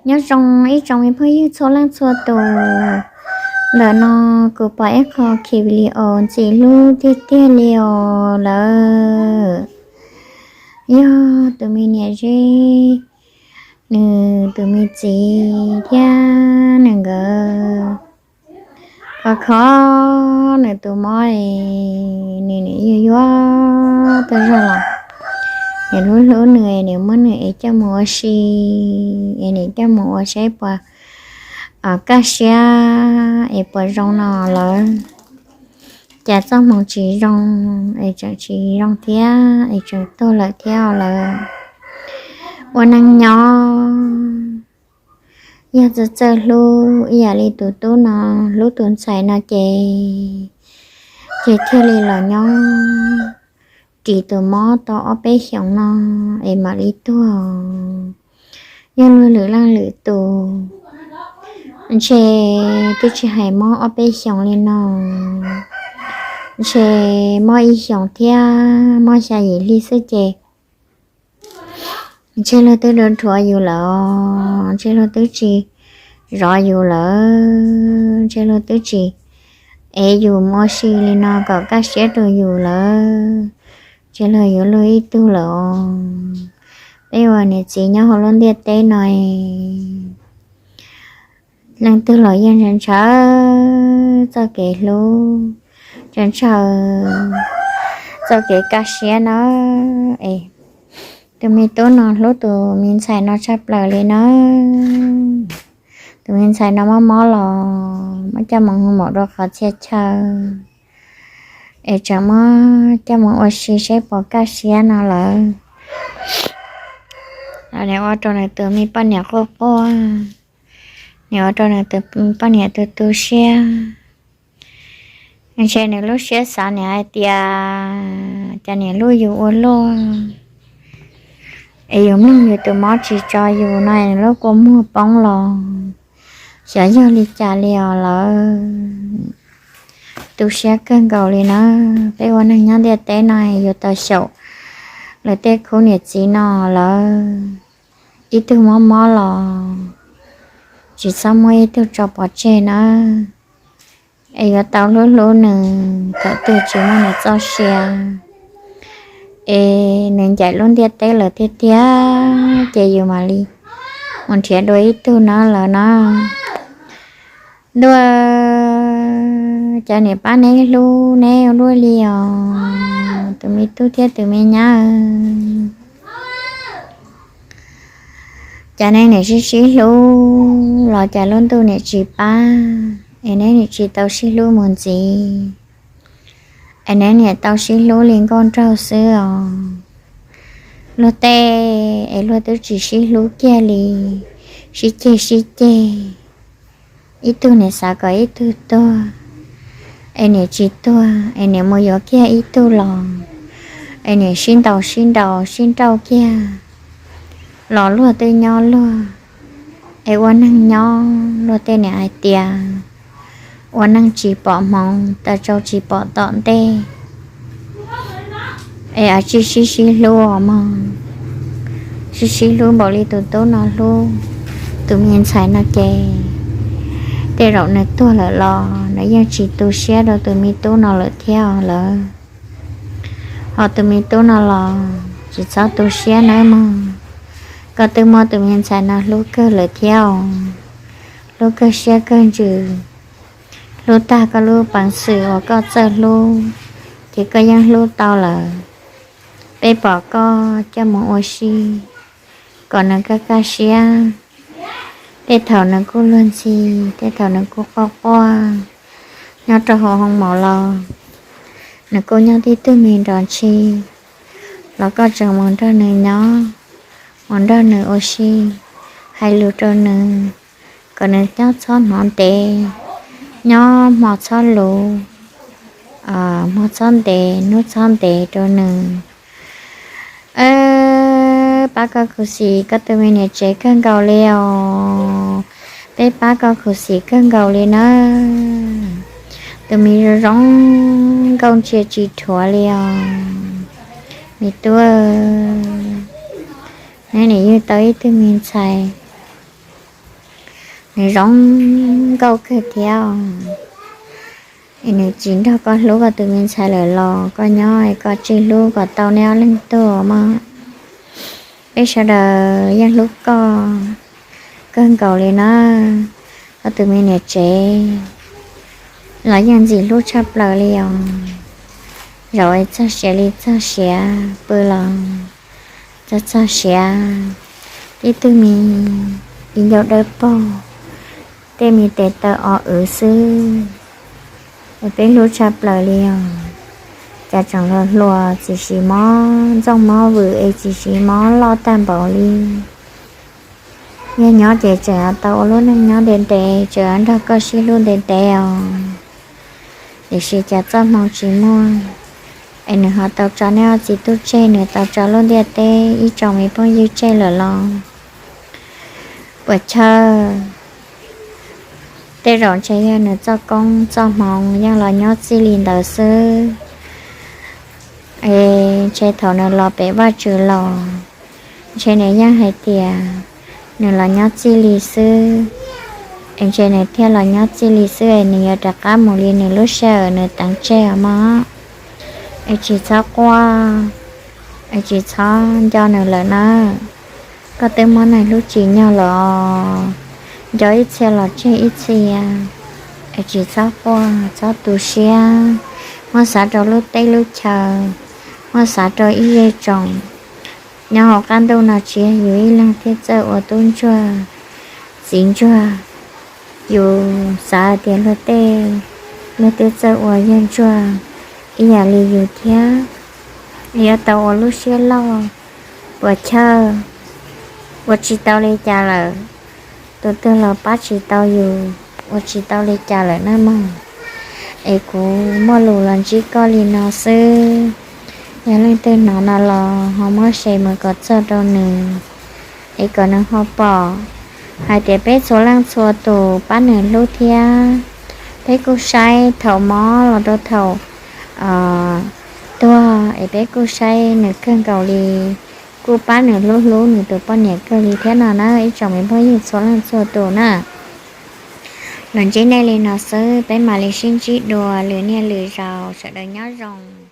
Nyob zoo ib tsoom me phooj ywg txhua leej txhua tus. Ntawm no kuv pom ib qho khiv video ntxim hlub tiag tiag li os lawm. Yog tus me niam zeb, nws tus me txiv thiab nws nkawd khov kho nws tus mob, nws nws yuag yuag tuaj zog los, nws hlub hlub nws, nws muab nws es coj mus ua si, es nws coj mus ua saib puas kaj siab es puas zoo no lawm. Cas txoj hmoov tsis zoo, es tseem tsis zoo thiab, es tseem tuag lawm thiab lawm. Ua neej nyob yog txawj txawj hlub ib yam li tus tub no hlub tus ntxhais no ces, ces thiaj li los nyob ris tus mob tau ob peb xyoos no es mam li tuag. Yog luag lwm leej lwm tus ntshe twb tsis hais mob ob peb xyoos li no, ntshe mob ib xyoos thiab mob xya yim hli xwb ces ntshe luag twb dhuav yus lawm, ntshe luag twb tsis zov yus lawm, ntshe luag twb tsis ev yus mus ua si li no kom kaj siab rau yus lawm, ntshe luag yuav luag ib tug lawm. Peb ua niam txiv nyob hauv lub ntiaj teb no, leej twg los yeej ntshaw ntshaw txoj kev hlub, ntshaw ntshaw txoj kev kaj siab na. Es tus me tub no hlub tus me ntxhais no tshaj plaws li na. Tus me ntxhais no mob mob los muab coj mus hu mom dua qhov txhia chaw, es tseem muab coj mus ua si saib puas kaj siab no lawm. Nws ua rau nws tus me poj niam quaj quaj, nws ua rau nws tus poj niam tu tu siab. Ntshe nws lub siab xav nws hais tias cas niam hlub yus ua luaj, es yus mloog yus tus mob tsis tso yus no nws lub kua muag poob los xyov yog li cas li os lawm. Tu siab kawg nkaus li na. Peb ua neeg nyob ntiaj teb no yuav tau xyaum lawv tej khub niam txiv no lawm, ib tug mob mob los tsis txhob muab ib tug tso pov tseg na. Es yuav tau hlub hlub nws kom twg tsis muaj nws txoj sia. Es nws ncaim lub ntiaj teb lawm tiag tiag ces yus mam li mus nrhiav dua ib tug na lawm na. Ntuj, cas niam pab neb hlub neb ua luaj li os tus me tub thiab tus me nyab. Cas neb niam sib sib hlub los cas lub ntuj niam tsis pab, es neb niam tsis tau sib hlub mus ntxiv, es neb niam tau sib hlub li nkauj nraug xwb os. Luag tej es luag twb tsis sib hlub kiag li, sib ceg sib ceg, ib tug niam xav kom ib tug tuag, es niam tsis tuag es niam mus yuav kiag ib tug los, es niam sib ntaus sib ntaus sib nrauj kiag los luag twb nyob luag, es ua neeg nyob luag tej niam hais tias ua neeg tsis pom hmoov, taws tsau tsis pom tom ntej. Es a tsis sib sib hlub os mog, sib sib hlub npaum li tus tub no hlub tus me ntxhais no ces tej zaum nws tuag lawm los nws yeej tsis tu siab rau tus me tub no lawm thiab os lawm. Ho tus me tub no los tsis txhob tu siab nawb mog, koj twb muab tus me ntxhais no hlub kawg lawm thiab os, hlub kawg siab kawg ntsws, hlub tag koj lub peev xwm uas koj txawj hlub, ces koj yeej hlub tau lawm. Peb pom koj coj mus ua si kom nws kaj kaj siab. Tej thaum nws kuj luag ntxhi, tej thaum nws kuj quaj quaj nyob rau hauv hoo maum los, nws kuj nyob tib tug me nrov ntshi, los koj tseem mus nrog nws nyob, mus nrog nws ua si, hais lus rau nws, kom nws nyob txhob hnov ntev, nyob hmo txhob luv, hmo txhob ntev, hnub txhob ntev rau nws. Pab koj khuv xim koj tus me niam tsev kawg nkaus li os. Peb pab koj khuv xim kawg nkaus li nawb. Tus me zoo zoo nkauj ntsia tsis dhuav li os. Me tub, neb niam yug tau ib tug me ntxhais Nws zoo nkauj kawg thiab, es nws tsis nrog koj hlub koj tus me ntxhais lawm los koj nyob es koj tsij hlub kom tau neb ob leeg tuag mas. Peb sawv daws yeej hlub koj kawg nkaus li na. Koj tus me niam tsev los yeej ntxim hlub tshaj plaws li os. Zaum es txog siav li txog siav, pw los txog txog siav, tib tug me viv ncaus dawb paug, tej me tes taw o wv xwb. Es peb hlub tshaj plaws li os. Cas tseem hluas hluas tsis siv mob ntxooj mob vwm es tsis siv mob loj tag npaum li. Yog nyob ces tseem tau ua lub neej nyob ntev ntev, tseem nrog koj sib hlub ntev ntev os. Tiam sis cas txoj hmoo tsis muaj, es nws ho tau tso neb ob txiv tub tseg, nws tau tso lub ntiaj teb ib tsoom me phooj ywg tseg lawm los puas chawj. Tej zaum ntshe yog nws txoj koob txoj hmoov yeej los nyob txij li ntawd xwb. Es ntshe thaum nws los pem Vajtswv los, ntshe nws yeej hais tias nws los nyob txij li xwb. Es ntshe nws thiaj los nyob txij li xwb es nws yuav rov qab mus li nws lub sij hawm nws teev tseg os mog. Es tsis txhob quaj, es tsis txhob nco nws lawm na. Koj twb muab nws hlub tsim nyog lawm os. Nco ib txhia los tseg ib txhia, es tsis txhob quaj txhob tu siab. Muab xav rau lub teb lub chaw, muab xav rau ib zej tsoom nyob hauv qab ntuj no, tsis yog yus ib leeg thiaj txawj ua tub ntsuag txiv ntsuag. Yus xav hais tias luag tej, luag twb txawj ua yawg ntsuag ib yam li yus thiab. Yuav tau ua lub siab loj, puas chawj, ua tsis tau li cas lawm, tus twg los pab tsis tau yus, ua tsis tau li cas lawm na mog. Es kuv muaj lus los ntsib koj li no xwb. Yog leej twg hnov no los ho muab share mus kom txog rau nws, es kom nws ho pom hais tias peb txhua leej txhua tus pab nws hlub thiab. Peb kuj saib thaum mob los rau thaum tuag, es peb kuj saib nws kawg nkaus li, kuj pab nws hlub hlub nws tus poj niam kawg li thiab no na ib tsoom me phooj ywg txhua leej txhua tus na. Los ntsib nej li no xwb, peb mam li sib ntsib dua lwm niaj lwm zaus, sawv daws nyob zoo.